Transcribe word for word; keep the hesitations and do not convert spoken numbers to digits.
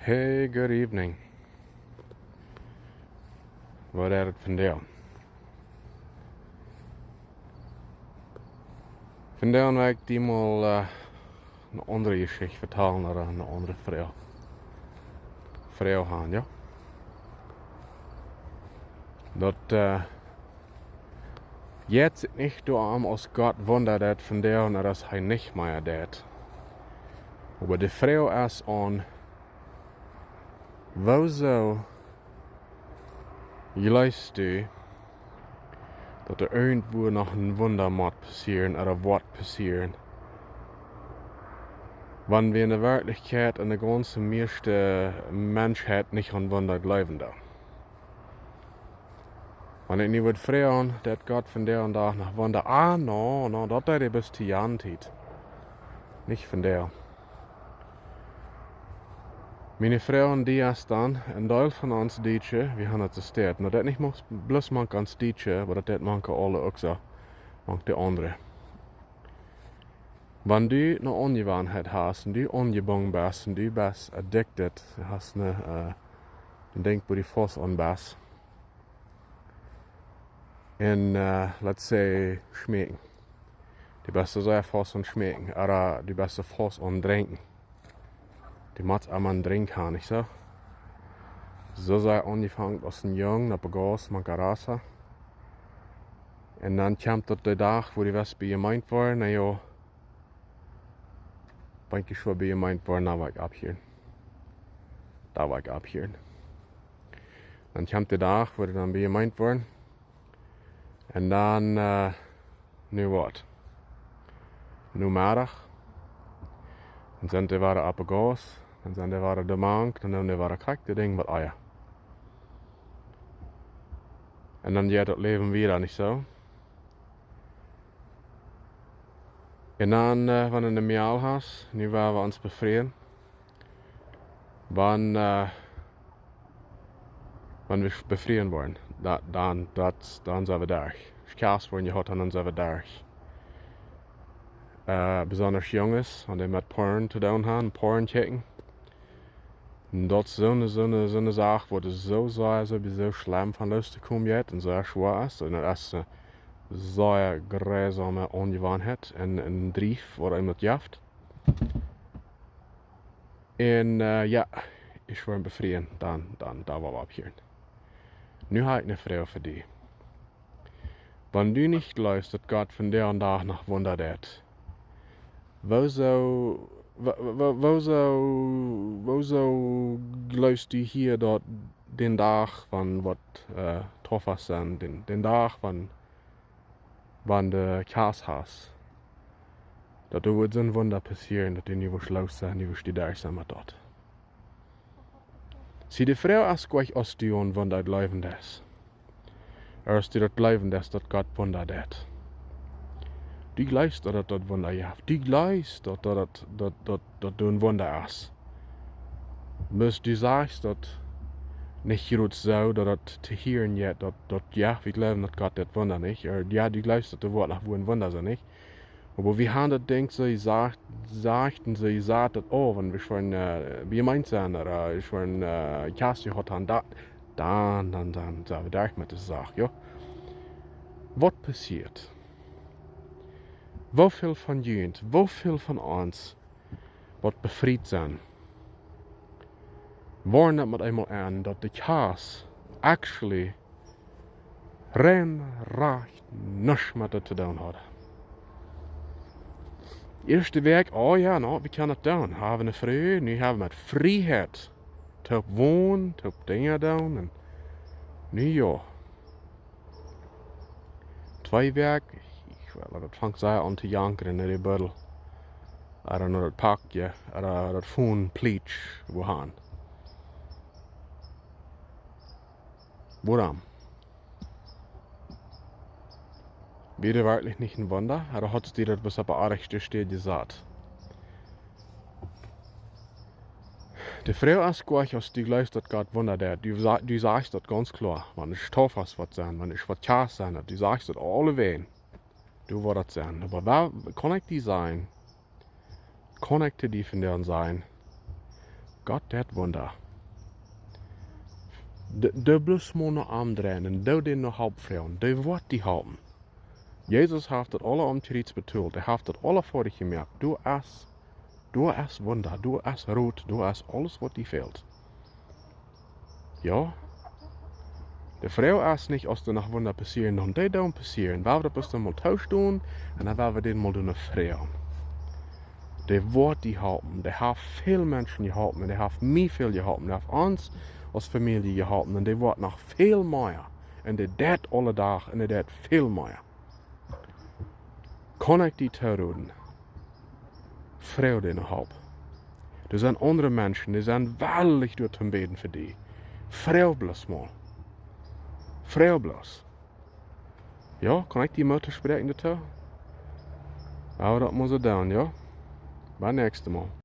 Hey, good evening. Waut es et vondoag? Vondoag well ekj die mol, eh, eene aundre Jeschicht vetalen, ooda eene aundre Froag. Froag aun, jo? Daut, eh, jeit nich doaromm aus Gott Wunda deit vondoag, ooda aus hee nich mea deit. Oba de Froag es aun, wuarom jleefst du, daut doa irjentwua noch een Wunda mott passieren ooda woat passieren, wan wie enne Werkjlichkjeit enne gaunze mieeschte Menschheit nich aun Wunda jleewen doonen? Wan ekj nu wudd froagen, deit Gott vondoag dän Dach noch Wunda? Ah, no, no, daut deed hee bloos to jane Tiet. Nich vondoag. Miene Froag aun die es dan, een Deel von ons Dietsche, wie haben daut soo steit. Nu, daut nich bloos, bloos mank ons Dietsche, oba daut deit mank aule uk soo, mank de aundre. Wan du eene Aunjewanheit hast un du aunjebungen best un du best addicted, hast eene, eh, een Dinkj, wua du faust aun best. Un, eh, let's say, schmeeken. Du best soo sea faust aun schmeeken, ooda du best soo faust aun drinkjen. Du motst emma een Drinkj haben, nich soo? Soo sea aunjefongen aus een Jung, opp de Gauss, mank de Rasa. Un dan kjemt daut de Dach, wua du west bie Jemeent woaren, na jo, wan ekj schwoa bie Jemeent woaren, dan woa ekj opphieren. Dan woa ekj opphieren. Dan kjemt de Dach, wua du dan bie Jemeent woaren. Un dan, eh, nu waut? Nu Meddach. Dan sent dee wada opp de Gauss. Dan sent dee wada doamank. Dan doonen dee wada krakjt daut Dinkj met Eia. Un dan jeit daut Läwen wieda, nich soo? Un dan, eh, wan du de Mejal hast, nu woa wie ons befrieen. Wan, eh, wan wie befrieen woaren, da-, dan, daut, dan sent wie derch. Aus Kjast woaren jehaut, dan sent wie derch. Eh, besonda Junges, wan dee met Porn to doonen haben, Porn kjikjen. Un daut es soone, soone, soone Sach, waut soo sea, soo, soo schlemm von loos to komen jeit un soo schwoa es. Un daut es eene sea jreisome Aunjewanheit un een Drift, waut eemol jeft. Un, eh, jo, ekj well befrieen, dan, dan, dan woa wie opphieren. Nu hab ekj eene Froag fa die. Wan du nich jleefst, daut Gott vondoag dän Dach noch Wunda deit, wuarom, wa-, wa-, wuarom, wuarom jleefst du hia daut dän Dach von waut, eh, Tofas sent, dän, dän Dach von, wan du Kjast hast, daut doa woat soon Wunda passieren, daut du nu woascht loos sennen, nu woascht du derch sennen met daut? See, de Froag es nich, aus du aun Wunda jleewen deist. Ooda aus du daut jleewen deist, daut Gott Wunda deit. Du jleefst, daut et daut Wunda jeft. Du jleefst, daut, daut, daut, daut, daut, daut doa een Wunda es. Bloos du sajchst daut nich jrods soo, daut et to hieren jeit, daut, daut, jo, wie jleewen, daut Gott deit Wunda, nich? Ooda, jo, du jleefst, daut doa woat noch woa een Wunda sennen, nich? Oba wie haben daut Dinkj soo jesajcht, jesajcht un soo jesajcht daut, oh, wan wie schwoa, eh, bie Jemeent sent, ooda, eh, wie schwoa, eh, Kjast jehaut haben, daut, dan, dan, dan sent wie derch met dise Sach, jo. Waut passieet? Woo väl von junt, woo väl von ons, waut befriet sent, woaren daut met eemol aun, daut de Kjast actually rein rajcht nuscht met daut to doonen haud. Ieeschte Wäakj, oh jo, no, wie kjennen daut doonen. Haben eene Fru, nu haben wie met Frieheit. Toop wonen, toop Dinja doonen. Un nu jo. Twee Wäakj, ekj, ekj well, daut fangt sea aun to jankren en de Buddel. Ooda no daut Pakj, ooda daut Phone plietscht, wuarom? Wuarom? Wia daut werkjlich nich een Wunda? Ooda haud see daut bloos opp de rajchte Städ jesat? De Froag es nich, aus du jleefst, daut Gott Wunda deit. Du sa-, du sajchst daut gaunz kloa. Wan et Tofas woat sennen, wan et woat Kjast sennen, du sajchst daut aulewäajen. Du woascht daut sennen. Oba wa-, kaun ekj die sajen, kaun ekj to die vondoag sajen, Gott deit Wunda. Doo, doo bloos mau no am dreien un doo dän no Help froagen. Dee woat die halpen. Jesus haft daut aula aum Kjriez betolt. Hee haft daut aula foadich jemoakt. Doa es, doa es Wunda, doa es Rot, doa es aules, waut die fält. Jo? De Froag es nich, aus doa noch Wunda passieren, dan dee doonen passieren. Wie woaren daut bloos dan mol toostalen un dan woaren wie dän mol doonen froagen. Dee woat die halpen. Dee haft väl Menschen jeholpen un dee haft mie väl jeholpen. Dee haft ons aus Famielje jeholpen un dee woat noch väl mea. Un dee deit aule Dach un dee deit väl mea. Kaun ekj die toroden? Froag dän no Help. Doa sent aundre Menschen, dee sent wellich doa toom bäden fa die. Froag bloos mol. Froag bloos. Jo, kaun ekj die Moot toospräakjen doatoo? Woa wie daut mol soo doonen, jo? Bat näakjste Mol.